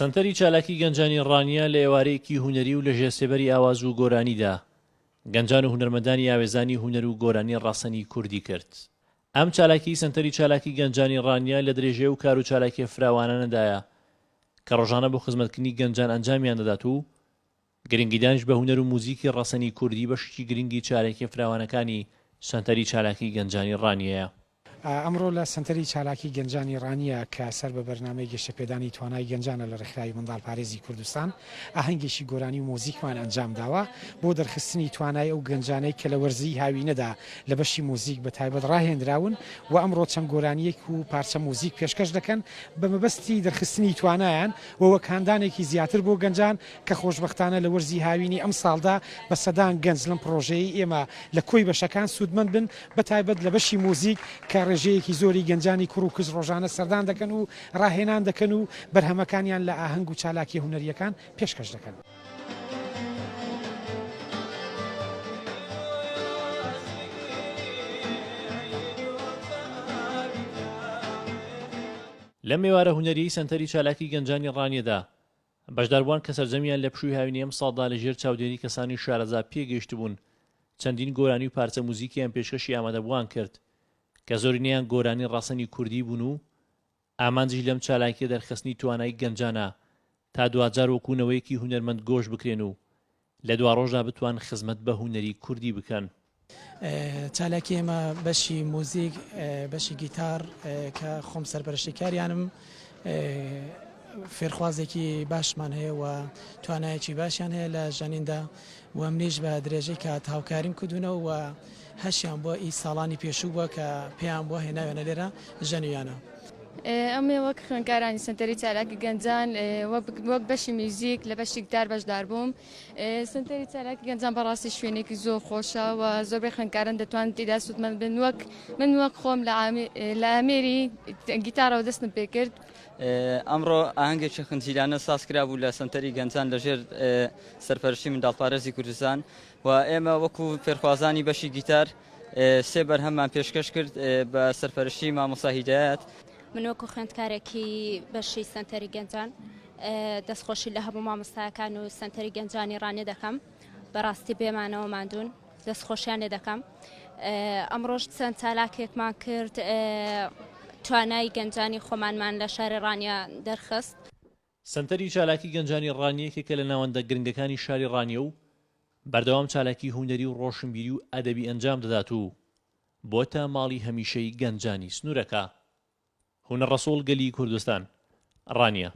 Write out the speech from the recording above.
سەنتەری چالاکی گەنجانی ڕانیە لە ئێوارەیەکی هونەری و لە ژێر سێبەری ئاواز و گۆرانیدا گەنجان و هونەرمەندانی ئاوێزانی هونەر و گۆرانی ڕەسەنی کوردی کرد. ئەم چالاکیی سەنتەری چالاکی گەنجانی ڕانیە لە درێژەی ئەو کار و چالاکییە فراوانانەدایە کە ڕۆژانە بۆ خزمەتکردنی گەنجان ئەنجامیان دەدات و گرنگیدانیش بە هونەر و موزیکی ڕەسەنی کوردی بەشێکی گرنگی چالاکییە فراوانەکانی سەنتەری چالاکی گەنجانی ڕانیەیە. ئەمڕۆ لە سەنتەری چالاکی گەنجانی ڕانیە کە سەر بە بەرنامەی گەشەپێدانی توانای گەنجانە لە ڕێکخراوی منداڵپارێزی کوردستان ئاهەنگێکی گۆرانی و مۆزیکمان ئەنجامداوە بۆ دەرخستنی توانای ئەو گەنجانەی کە لە وەرزی هاوینەدا لە بەشی مۆزیک بە تایبەت ڕاهێنراون و ئەمڕۆ چەند گۆرانییەک و پارچە مۆزیک پێشکەش دەکەن بە مەبەستی دەرخستنی توانایان و وەک هاندانێکی زیاتر بۆ گەنجان کە خۆشبەختانە لە وەرزی هاوینی ئەمساڵدا بە سەدان گەنج لەم پڕۆژەیەی ئێمە لە کۆی بەشەکان سوودمەند بن بە تایبەت لە بەشی موزیک کە ڕێژەیەکی زۆری گەنجانی کوڕ و کچ ڕۆژانە سەردان دەکەن و ڕاهێنان دەکەن و بەرهەمەکانیان لە ئاهەنگ و چالاکیە هونەرییەکان پێشکەش دەکەن. لەم ئێوارە هونەرییەی سەنتەری چالاکی گەنجانی ڕانیەدا، بەشداربووان کە سەرجەمیان لە پشووی هاوینی ئەمساڵدا لە ژێر چاودێری کەسانی شارەزا پێگەیشتبوون، چەندین گۆرانی و پارچە موزیکیان پێشکەشی ئامادەبووان کرد کە زۆرینەیان گۆرانی ڕەسەنی کوردی بوون و ئامانجیش لەم چالاکییە دەرخستنی توانای گەنجانە تا دواجار وەکوو نەوەیەکی هونەرمەند گۆش بکرێن و لە دواڕۆژدا بتوان خزمەت بە هونەری کوردی بکەن. چالاکی ئێمە بەشی موزیک، بەشی گیتار کە خۆم سەرپەرشتی کاریانم، فێرخوازێکی باشمان هەیە و توانایەکی باشیان هەیە لە ژەنیندا و منیش بە درێژەی کات هاوکاریم کردوونە و هەشیان بووە ئی ساڵانی پێشوو بووە کە پێیان بووە هێناویانە لێرە ژەنیویانە. ئەمێ وەک خوێندکارانی سەنتەری چالاکی گەنجان وەک بەشی میوزیک لە بەشی گیتار بەشدار بووم. سەنتەری چالاکی گەنجان بەڕاستی شوێنێکی زۆر خۆشە و زۆربەی خوێندکاران دەتوانن تێدا سوودمەند بن وەک من وەک خۆم لە ئامێری گیتارەوە دەستم پێکرد. ئەمڕۆ ئاهەنگێکی خنجیلانە ساز کرابوو لە سەنتەری گەنجان لەژێر سەرپەرشتی منداڵپارێزی کوردستان و ئێمە وەکو فێرخوازانی بەشی گیتار سێ بەرهەممان پێشکەش کرد بە سەرپەرشتی مامۆستا هیدایەت. من وەکو خوێندکارێکی بەشی سەنتەری گەنجان دەستخۆشی لە هەموو مامۆستاکان و سەنتەری گەنجانی ڕانیە دەکەم بەڕاستی بێمانەوە ماندوون دەستخۆشیان لێ دەکەم ئەمڕۆژ چەند چالاکێکمان کرد توانای گەنجانی خۆمانمان لە شاری ڕانیە دەرخست. سەنتەری چالاکی گەنجانی ڕانیە یەکێکە لە ناوەندە گرنگەکانی شاری ڕانیە و بەردەوام چالاکی هونەری و ڕۆشنبیری و ئەدەبی ئەنجام دەدات و بۆتە ماڵی هەمیشەیی گەنجانی سنوورەکە. هونەر ڕەسوڵ، گەلی کوردستان، ڕانیە.